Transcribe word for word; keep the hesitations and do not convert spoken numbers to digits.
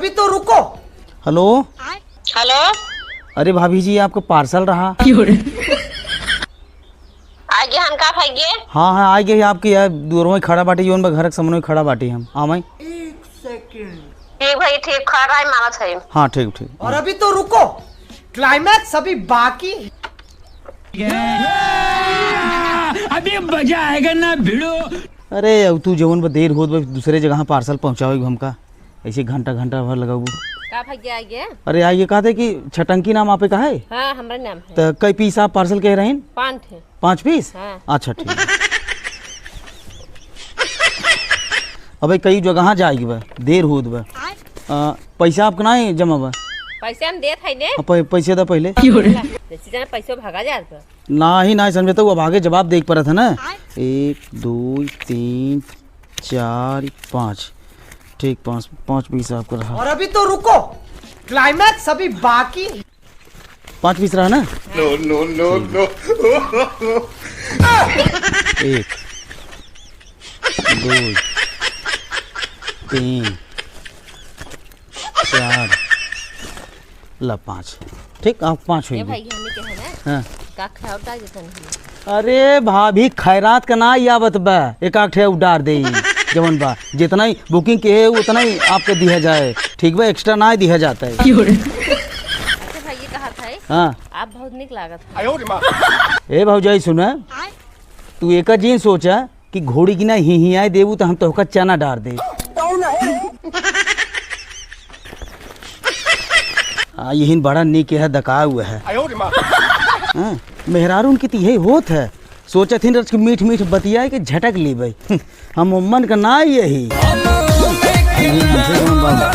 अभी तो रुको। हेलो। हेलो। अरे भाभी जी, आपका पार्सल रहा। आ गया हन का भाई ये? हाँ, हाँ, आ गया आपके यार, दूर में खड़ा बाटी, योन बा घर के सामने खड़ा बाटी हम। हाँ भाई। एक सेकंड। ठीक भाई, ठीक, खड़ा है, मानत है। हाँ, ठीक, ठीक। और अभी तो रुको, क्लाइमैक्स अभी बाकी है। अभी मजा आएगा ना भिड़ो। अरे, अब तू जवन बा देर होत बा, दूसरे जगह पार्सल पहुँचावे हमका। ऐसे घंटा, घंटा भर लगाबू। का भैया आइए? अरे आइए, कहते कि छटंकी नाम आपे का है? हाँ, हमरा नाम है। तो कई पीस आप पार्सल कह रहे हैं? पाँच है। पाँच पीस? हाँ। अच्छा, ठीक। अबे कई जगह जाएगी बा, देर होत बा। आ, पैसा आपका ना जमा बा? पैसे हम देत है ने। हाँ, पै-, पैसे दा पहले। जैसे जाना पैसों भागा जात बा। नाही, नाही समझे तो वो अब आगे जवाब देख पड़त है ना। एक, दो, तीन, चार, पाँच। ठीक, पाँच, पाँच पीस आपका रहा। और अभी तो रुको, क्लाइमैक्स अभी बाकी। पाँच पीस रहा ना? No, no, no, no। एक, दो, तीन, चार, ला पाँच। ठीक, आप पाँच हुई ए गई। भाई, हमनी के है ना, हाँ। का खाओ ता जैसन है। अरे भाभी, खैरात का ना आवत बा, एक आध ठे उडार दे, जवन बा, जितना ही बुकिंग के है, उतना ही आपके दिया जाए, ठीक बा, एक्स्ट्रा ना दिया जाता है। अच्छा भाई, ये कहा था, हाँ। आप बहुत निक लागत है। ए भौजाई, सुना, तू एक जीन सोचा, कि घोड़ी की ना हिहियाए देबू तो हम तोहका चना डार दे। आ, यहिन बड़ा नीक है, दका हुआ है। हाँ, मेहरारून की तो यही होत है, सोचत हिन रच के मीठ मीठ बतियाए के झटक ली भाई। हम उम्मन का ना यही। यही हमसे कौन बात?